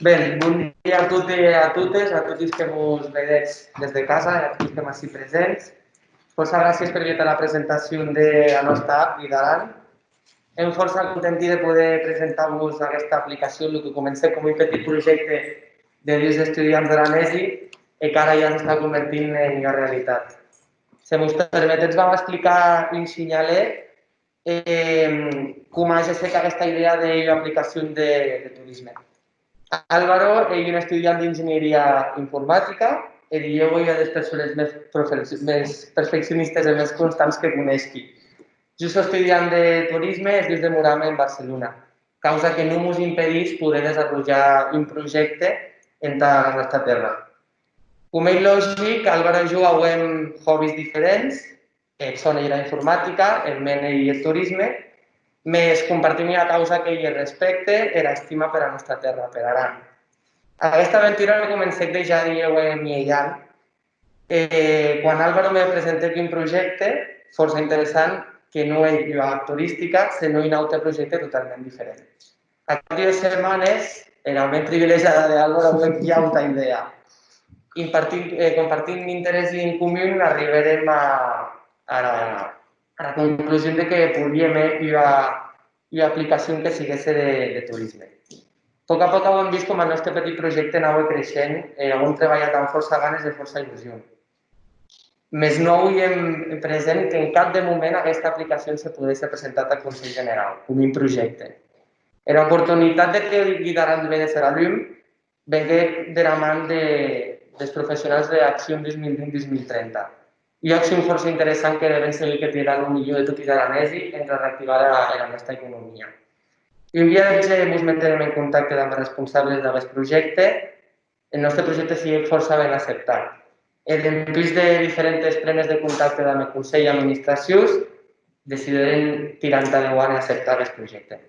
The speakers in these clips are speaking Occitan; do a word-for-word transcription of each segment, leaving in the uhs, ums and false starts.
Ben, bon dia a totes e a totes, a totes que mos vedetz des de casa e a totes que m'ací presents. Fòrça gràcies per guetar la presentacion de la nòsta app, Guida Aran. Èm fòrça contenti de poder presentar-vos aguesta aplicacion, lo que comencèc com un petit projècte de dus estudiants d'aranesi e qu'ara ja s'està convertint en ua realitat. Se mos permetetz, vam explicar un shinhalet, eh, coma gessec aguesta idèa de ua aplicacion de, de torisme. Álvaro ei un estudiant d'engenheria informatica e dilhèu ei ua des persones mès profe-, mès perfeccionistes e mès constants que coneisqui. Jo sò estudiant de torisme e dus demoram en Barcelona, causa que non mos impedís poder desarrollar un projècte entà la nòsta tèrra. Coma ei logic, Álvaro e jo auem hòbis diferents, eth sòn ei era informatica, eth mèn ei eth torisme, mès compartim ua causa qu'ei eth respècte e era estima pera nòsta tèrra, per Aran. Aguesta aventura comencèc dejà dilhèu hè miei an, e quan Álvaro me presentèc un projècte fòrça interessant, que non ei ua app toristica, senon un aute projècte totalment diferent. Ath cap de dues setmanes, era ment privilegiada d'Álvaro auec ja auta idèa. Impartint, eh, compartint un interès en comun, arribèrem a, ara, ara conclusion de que podíem hèr ua, ua aplicacion que siguesse de, de torisme. Pòc a pòc auem vist coma eth nòste petit projècte anaue creishent e auem trebalhat damb fòrça ganes e fòrça illusion. Mès non auíem present qu'en cap de moment aguesta aplicacion se podesse presentar tath Conselh Generau, com un projècte. Era oportunitat de que Guida Aran venguesse ara lum venguec dera man de, des professionals de Accion dos mil vint dos mil trenta. Ua accion fòrça interessant que devem seguir, que tirarà lo milhor de toti es aranesi entà reactivar era, era nòsta economia. Un viatge mos metèrem en contacte damb es responsables d'aguest projècte. Eth nòste projècte siguec fòrça ben acceptat. E dempús de diferentes prenes de contacte damb eth Conselh d'Administracions, decidérem tirar entà deuant e acceptar aguest projècte.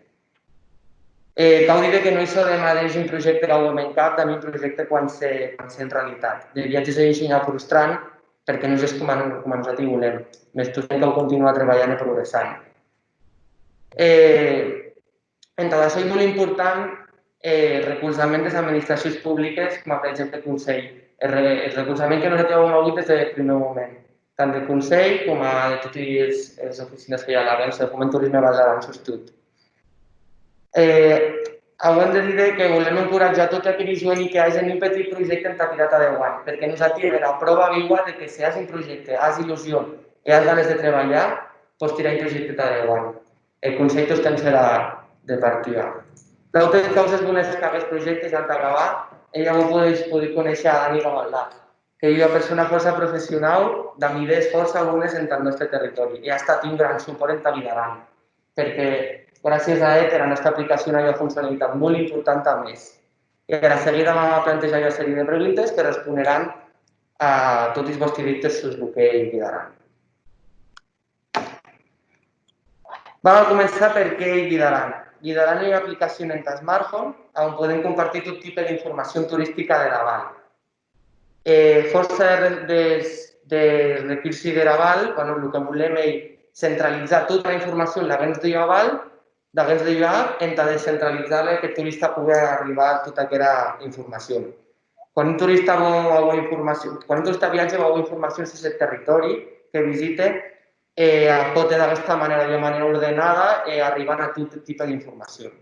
E cau díder que non ei çò de madeish un projècte qu'auem en cap damb un projècte quan se, quan se hè en realitat. De viatges ei un shinhau frustrant, perque non ges coma, coma nosati volem, mès tostemp cau continuar trebalhant e progressant. E entad açò ei molt important eth recolzament des administracions publiques, coma per exemple eth Conselh. Eth re-, eth recolzament que nosati auem auut des deth prumèr moment, tant deth Conselh coma de toti es, es oficines que i a a Val d'Aran, Foment Torisme Val d'Aran sustot. E auem de díder que volem encoratjar toti aqueri joeni que agen un petit projècte entà tirar tà deuant, perque nosati èm era pròva viua de que se as un projècte, as illusion e as ganes de trebalhar, pòs tirar un projècte tà deuant. Eth Conselh tostemp serà de partida. D'autes causes bones qu'aguest projècte, ja entà acabar, ei aver poder, poder conéisher a Dani Gavaldà, qu'ei ua persona fòrça professionau, damb idèes fòrça bones entath nòste territòri, e a estat un gran supòrt entà Guida Aran, perque gràcies a eth era nòsta aplicacion a ua foncionalitat molt importanta mès. E ara seguida vam a plantejar ua sèrie de preguntes que responeràn a toti es vòsti dubtes sus lo qu'ei Guida Aran. Vam a començar per qué ei Guida Aran. Guida Aran ei ua aplicacion entà smartphone a on podem compartir tot tipe d'informacion toristica dera Val. E fòrça de re-, des, des recursi dera Val, bueno, lo que volem ei centralizar tota era informacion laguens d'ua Val, laguens d'ua app, entà descentralizar-la e qu'eth turista pogue arribar a tota aquera informacion. Quan un turista vò auer informacion, quan un turista viatge vò auer informacion sus eth territòri que visite, e a pòt d'aguesta manèra, d'ua manèra ordenada, e arribant a tot tipe d'informacion.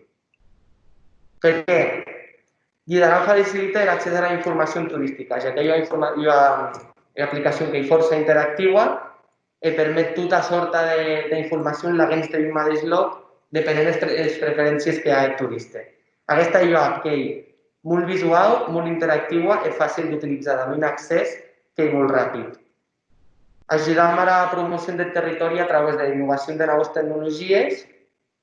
Perqué? Guida Aran facilite er accès ara informacion toristica, ja qu'ei ua informa-, ua, ua aplicacion qu'ei fòrça interactiua e permet tota sòrta de, d'informacion laguens d'un madeish lòc, depenent es pre-, es preferéncies que a eth turiste. Aguesta ei ua app qu'ei molt visuau, molt interactiua e facil d'utilizar, damb un accès qu'ei molt rapid. Ajudam ara promocion deth territòri a trauès dera innovacion de naues tecnologies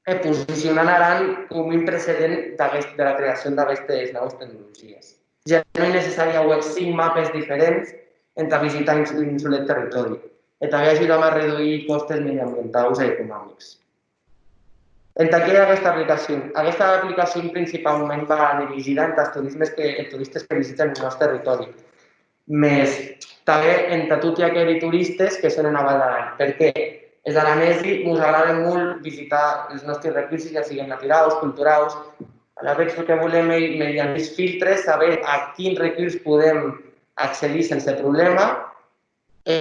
e posicionant Aran com un precedent d'aguest, dera creacion d'aguestes naues tecnologies. Ja non ei necessari auer cinc mapes diferents entà visitar un, un solet territòri, e tanben ajudam a reduir còstes mediambientaus e economics. Entà qué ei aguesta aplicacion? Aguesta aplicacion principaument va dirigida entàs turismes que, e turistes que visiten eth nòste territòri. Mès tanben entà toti aqueri turistes que son ena Val d'Aran, perque es aranesi mos agrade molt visitar es nòsti recursi, ja siguen naturaus, culturaus, Alavetz, çò que volem ei, mediant es filtres, saber a quin recurs podem accedir sense problèma. E,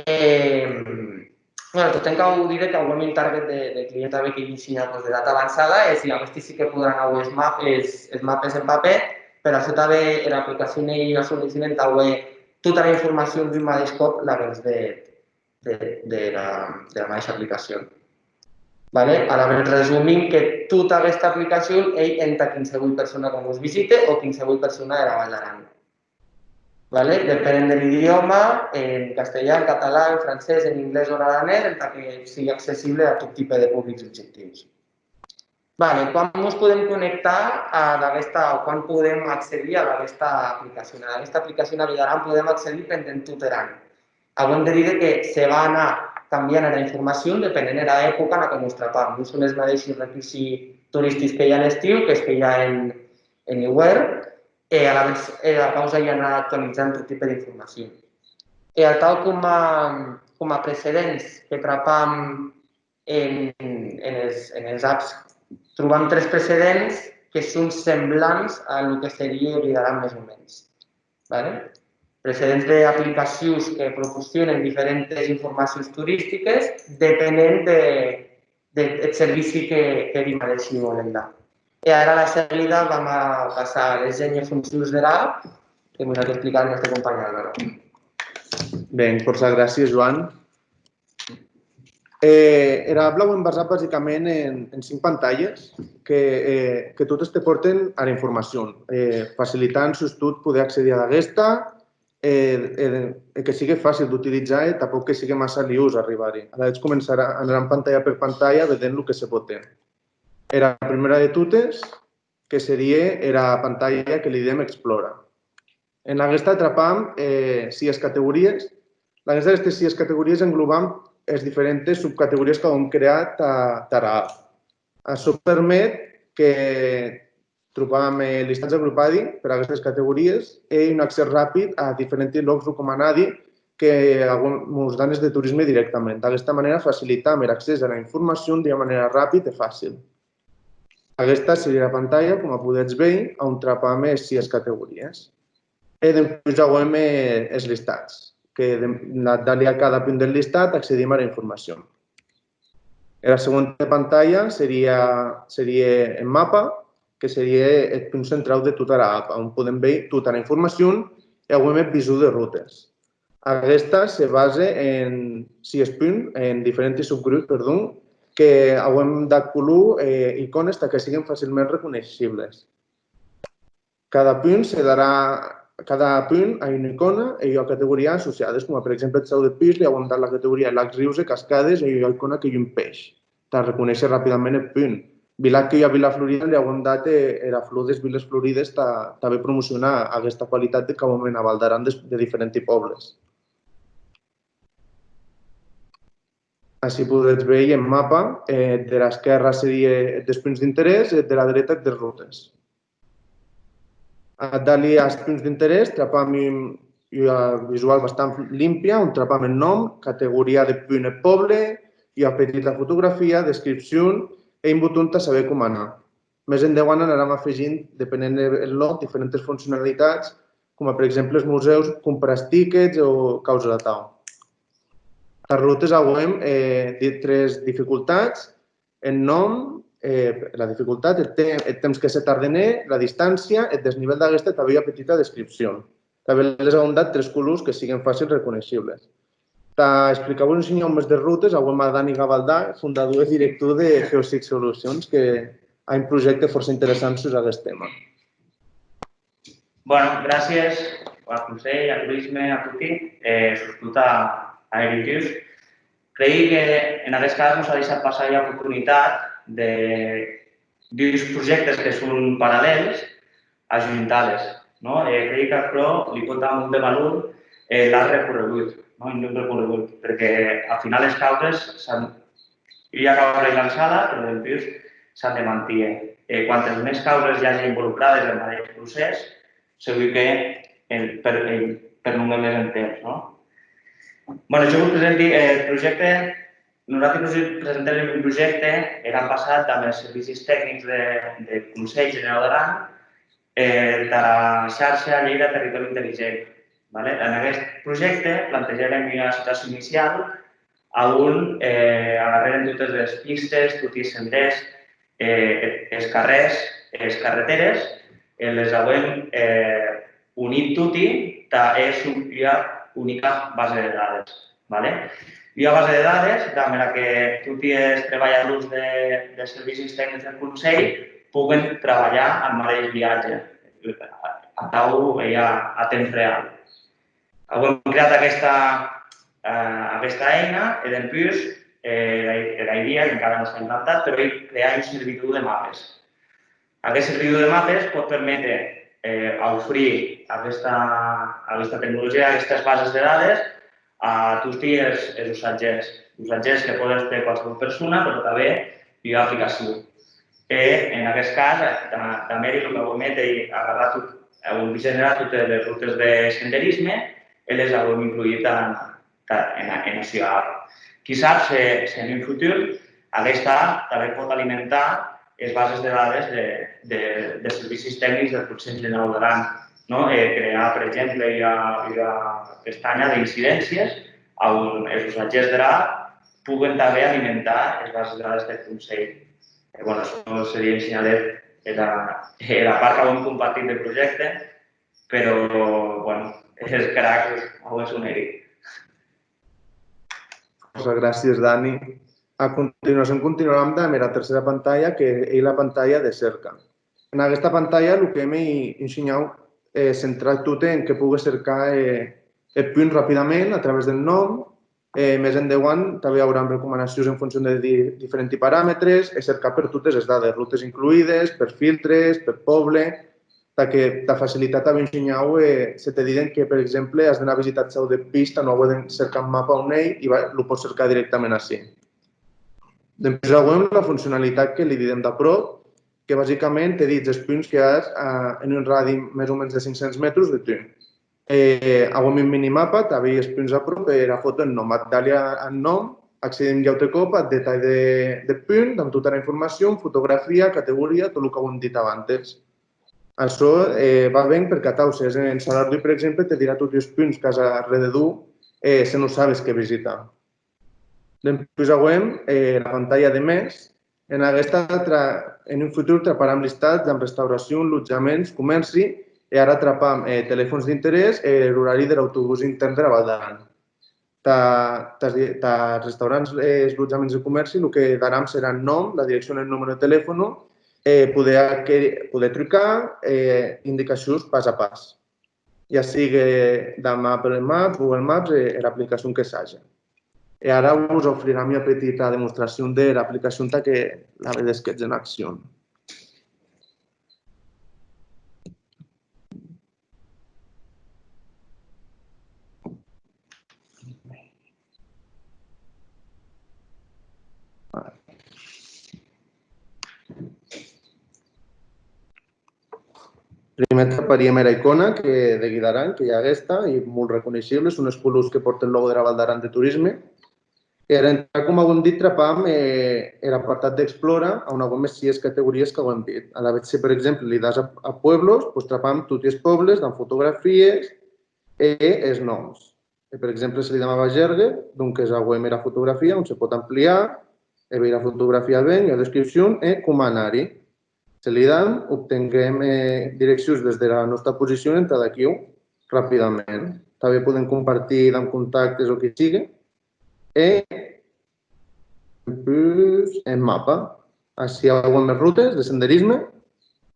bueno, tot en cau dire qu'auem un target de, de client tanben qu'ei un shinhau, pues, d'edat avançada, e si aguesti sí que podràn auer es map-, es, es mapes en papèr, per açò tanben era aplicacion ei ua solucion entà auer tota era informacion d'un madeish còp laguens de, de, de la, de la madeisha aplicacion. Vale? Alavetz, resumim que tota aguesta aplicacion ei entà quinsevolh persona que mos visite o quinsevolh persona dera Val d'Aran. Vale? Depenent der idiòma, en castelhan, en catalan, en francés, en inglés o en aranés, entà que sigue accessible a tot tipe de publics objectius. Vale, quan mos podem connectar ad aguesta, o quan podem accedir ad aguesta aplicacion? Ad aguesta aplicacion Aran podem accedir pendent tot er an. Auem de díder que se va anar cambiant era informacion depenent era epòca ena que mos trapam. Non son es madeishos recorsi toristics que i a en estiu qu'es que i a en, en iuèrn, e alavetz era causa ei anar actualizant tot tipe d'informacion. E atau coma, coma precedents que trapam en, en es, en es apps, trobam tres precedents que son semblants a lo que serie Vidaran, mès o mens. Vale? Precedents d'aplicacions que proporcionen diferentes informacions toristiques depenent de, de, eth servici que, que eri madeish volem dar. E ara, a la seguida, vam a passar a les gènher foncions dera app, que mos ac explicarà eth nòste companh Álvaro. Ben, fòrça gràcies, Joan. Eh, era app l'auem basat basicament en, en cinc pantalhes que, eh, que totes te pòrten ara informacion, eh, facilitant sustot poder accedir ad aguesta, eh, e, e que sigue facil d'utilizar e tanpòc que sigue massa liós arribar-i. Alavetz començarà, anaràm pantalha per pantalha vedent lo que se pòt hèr. Era prumèra de totes, que serie era pantalha que li didem Explora. En aguesta trapam, eh, sies categories. Laguens d'aguestes sies categories englobam es diferentes subcategories qu'auem creat tà, tara app. Açò permet que trobam, eh, listats agrupadi per aguestes categories e un accès rapid a diferenti lòcs recomanadi que auem mos dan es de torisme dirèctament. D'aguesta manèra facilitam er accès ara informacion d'ua manèra rapid e facil. Aguesta serie era pantalha, coma podetz veir, a on trapam es sies categories. E dempús auem, eh, es listats, que de, la, dali a cada punt del listat accedim ara informacion. Era següenta pantalha serie, serie eth mapa, que serie eth punt centrau de tota era app, a on podem veir tota era informacion e auem eth visor de rutes. Aguesta se base en sies punts, en diferenti subgrups, perdon, que auem dat color, eh, icònes tà que siguen facilment reconeishibles. Cada punt se darà, cada punt a una icòna e ua categoria associades, coma per exemple eth sau de pus, li auem dat la categoria lacs, rius e cascades e ua icòna qu'ei un peish, tà reconéisher rapidament eth punt. Vilac qu'ei ua vila florida, li auem dat, eh, era flor des viles florides tà, tà tanben promocionar aguesta qualitat de qu'auem ena Val d'Aran de, de diferenti pòbles. Ací podetz veir en mapa, eh, dera esquèrra serie eth des punts d'interès e dera dreta eth des rutes. Ath dali as punts d'interès, trapam un, ua visual bastant limpia, on trapam eth nòm, categoria de punt e pòble, ua petita fotografia, descripcion e un boton tà saber com anar. Mès endauant anaram afegint, depenent eth lòc, diferentes foncionalitats, coma per exemple es musèus, compras tiquets o causes atau. Tàs rutes auem, eh, di-, tres dificultats, eth nòm, eh, la dificultat, eth tem-, eth temps que se tarden, eh, la distància, eth desnivèl d'aguesta e tanben ua petita descripcion. Tanben les auem dat tres colors que siguen facil reconeishibles. Tà explicar-vos un shinhau mès des rutes, auem a Dani Gavaldà, fondador e director de Geosic Solutions, que a un projècte fòrça interessant sus aguest tema. Bueno, gràcies ath Conselh, a Torisme, a toti, e sustot a, a Eritus. Creigui que en aguest cas mos a deishat passar ua oportunitat de, d'uns projèctes que son parallèls, ajuntar-les, non? E creigui qu'aquerò li pòt dar molt de valor, eh, l'art recorregut, non? Un recorregut, perque ath final es causes s'an, ua causa ei lançada, però dempús s'an de mantier. E quantes mès causes i age involucrades en aguest procès, segur que el, per, el, perlongue mès en temps, non? Bueno, jo vos presenti eth projècte. Nosaltres vos presentem un projècte, er an passat, damb es servicis tecnics de, de Conselh Generau d'Aran, eh, tara xarxa Lleida Territori Intelligent. Vale? En aguest projècte plantegèrem ua situacion inicial a on, eh, agarrèrem totes es pistes, toti es sendèrs, eh, es carrèrs, es carretères, e les auem, eh, unit toti tà hèr ua unica base de dades. Vale? Ua base de dades damb era que toti es trebalhadors de, des servicis tècnics deth Conselh poguen trabalhar ath madeish viatge, atau ei a, a temps real. Auem creat aguesta, eh, aguesta eina e, dempús, eh, era, era idèa, qu'encara non s'ha implantat, però ei crear un servidor de mapes. Aguest servidor de mapes pòt perméter, eh, aufrir aguesta, aguesta tecnologia, aguestes bases de dades a toti es, es usatgèrs. Usatgèrs que pòden èster qualsevol persona, però tanben ua aplicacion. E en aguest cas, eh, da-, damb eri lo qu'auem hèt ei agarrar tot, auem generat totes les rutes de senderisme e les auem incluït en, ta-, ena, ena sua app. Qui sap se, se en un futur aguesta app tanben pòt alimentar es bases de dades de, de, de servicis tècnics deth Conselh Generau d'Aran, non? E crear, per exemple, ua, ua pestanha d'incidéncies a on es usatgèrs dera app poguen tanben alimentar es bases de dades deth Conselh. E, bueno, açò serie un shinhalet era, era part qu'auem compartit de projècte, però, bueno, es cracs, aué son eri. Fòrça gràcies, Dani. A continuacion, continuaram damb era tercera pantalha, que ei la pantalha de cerca. En aguesta pantalha, lo que hèm ei un shinhau, eh, centrat tot en que pogue cercar, eh, eth punt rapidament a través deth nòm, e mès endeuant tanben auram recomanacions en foncion de di-, diferenti paràmetres e cercar per totes es dades, rutes incluïdes, per filtres, per pòble, tà que, tà facilitar tanben un shinhau, e se te diden que, per exemple, as d'anar a visitar eth sau de Pista, non auer de cercar en mapa on ei, e va, lo pòts cercar dirèctament ací. Dempús auem la foncionalitat que li didem d'apròp, que basicament te ditz es punts que as, eh, en un radi mès o mens de cinc cents mètres de tu. Eh, auem un minimapa, tanben es punts apròp, e era fòto en nòm, ac dali ath nòm, accedim un aute còp ath detalh de, de punt, damb tota era informacion, fotografia, categoria, tot lo qu'auem dit abantes. Açò, eh, va ben perque atau, se ès en Salardú, per exemple, te dirà toti es punts qu'as arrededor, eh, se non sabes qué visitar. Dempús auem, eh, era pantalha de mès. En aguesta, tra-, en un futur traparam listats damb restauracion, lotjaments, comèrci, e ara trapam, eh, telefons d'interès e er orari der autobús intèrn dera Val d'Aran. Tà, tàs di-, tàs restaurants, eh, es lotjaments de comèrci, lo que daram serà eth nòm, la direccion e eth numèro de telefòn, e poder aqueri-, poder trucar, e indicacions pas a pas. Ja sigue damb Apple Maps, Google Maps e era aplicacion que sage. E ara vos aufriram ua petita demostracion dera aplicacion tà que la vedesquetz en accion. Prumèr traparíem era icòna que de Guidaran, que ei aguesta, ei molt reconeishible, son es colors que pòrte eth logo dera Val d'Aran de Torisme. E ara entrar, coma auem dit, trapam, eh, er apartat d'Explora, a on auem es sies categories qu'auem dit. Alavetz, se per exemple li das a, a pueblos, pues trapam toti es pòbles damb fotografies e es nòms. E per exemple, se li dam a Bagergue, donques auem era fotografia, on se pòt ampliar e veir era fotografia ben, ua descripcion e coma anar-i. Se li dam, obtenguem, eh, direccions des dera nòsta posicion entad aquiu, rapidament. Tanben podem compartir damb contactes o qui sigue. E dempús, en mapa. Ací auem es rutes de senderisme,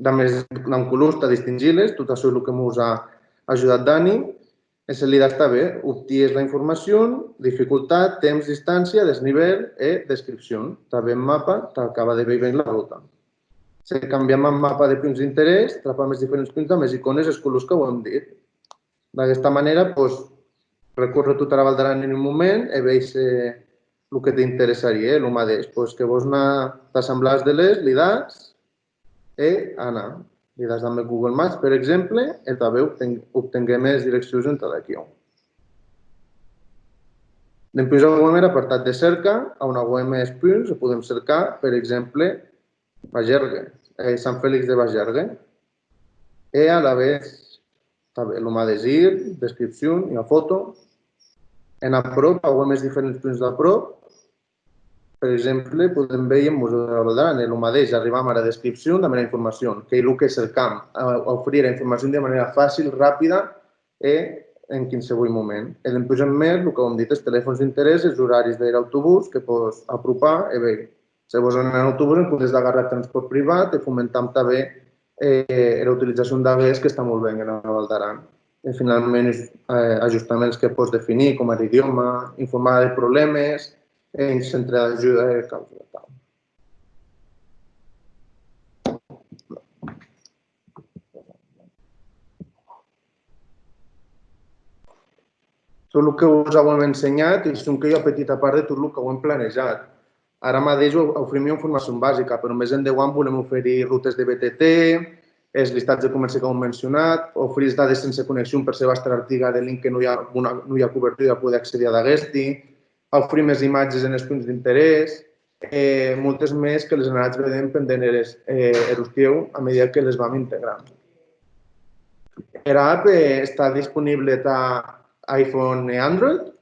damb es, damb colors tà distingir-les, tot açò ei lo que mos a ajudat Dani. E se li das tanben, obties la informacion, dificultat, temps, distància, desnivèl e descripcion. Tanben mapa, tà acabar de veir ben la rota. Se cambiam en mapa de punts d'interès, trapam es diferents punts damb es icònes, es colors qu'auem dit. D'aguesta manèra, pues, recórrer tota era Val d'Aran en un moment e veir se lo que t'interessarie, eh, lo madeish. Pues, que vòs anar tà Sant Blas de Les, li das, e anar. Li das damb Google Maps, per exemple, e tanben obten-, obtenguem es direccions entad aquiu. Dempús auem er apartat de cerca, a on auem es punts e podem cercar, per exemple, Bagergue, eh, Sant Fèlix de Bagergue. E alavetz, tanben lo madeish hir, descripcion, ua fòto. En apròp, auem es diferents punts d'apròp. Per exemple, podem veir en Musèu dera Val d'Aran, e lo madeish, arribam ara descripcion damb era informacion, qu'ei lo que cercam, a, ofrir era informacion de manèra facil, rapida e en quinsevolh moment. E dempús, en mès, lo qu'auem dit, es telefons d'interès, es oraris der autobús, que pòs apropar e veir. Se vos en autobús, en comptes d'agarrar transpòrt privat, e fomentam tanben, eh, era utilizacion d'aguest, qu'està molt ben ena Val d'Aran. E finalment, eh, ajustaments que pòs definir, coma er idiòma, informar de problèmes, e un centre d'ajuda e causa atau. Tot lo que vos auem ensenhat ei sonque ua petita part de tot lo qu'auem planejat. Ara madeish au-, aufrim ua formacion basica, però mès endeuant volem oferir rutes de B T T, es listats de comèrci qu'auem mencionat, ofrir es dades sense connexion per se basta er article de link que non i a bona, non i a cobertura a poder accedir ad aguesti, aufrim es imatges enes punts d'interès, e moltes mès que les anatz vedent pendent eres, eh, er ostiu a medida que les vam integrant. Era app, eh, està disponible tà iPhone e Android.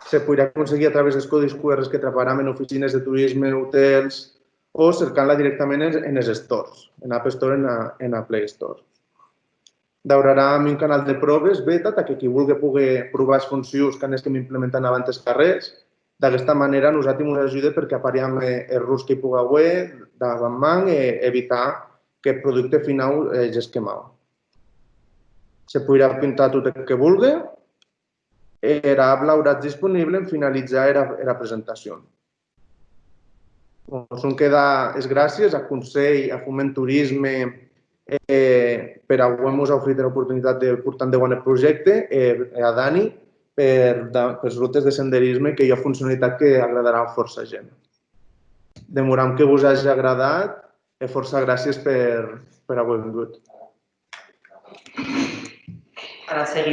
Se poirà aconseguir a través des còdis Q R que traparam en oficines de torisme, otèls, o cercant-la dirèctament en, enes stores, en App Store, ena, ena Play Store. Daurarà amb un canal de pròves, beta, tà que qui vulgue pogue provar es foncions qu'anesquem implementant abans es carrèrs. D'aguesta manèra, a nosati mos ajude perque apariam, eh, errors que i pogue auer davant man e evitar qu'eth producte finau, eh, gesque mau. Se poirà apuntar tot eth que vulgue. E era app lauratz disponible en finalizar era, era presentacion. Bon, sonque dar es gràcies a Conselh, a Foment Torisme, eh, per auer-mos aufrit era oportunitat de portar endeuant eth projècte, e, e a Dani per da-, pes rutes de senderisme, qu'ei ua foncionalitat que agradarà fòrça gent. Demoram que vos age agradat e fòrça gràcies per, per auer vengut. Ara seguim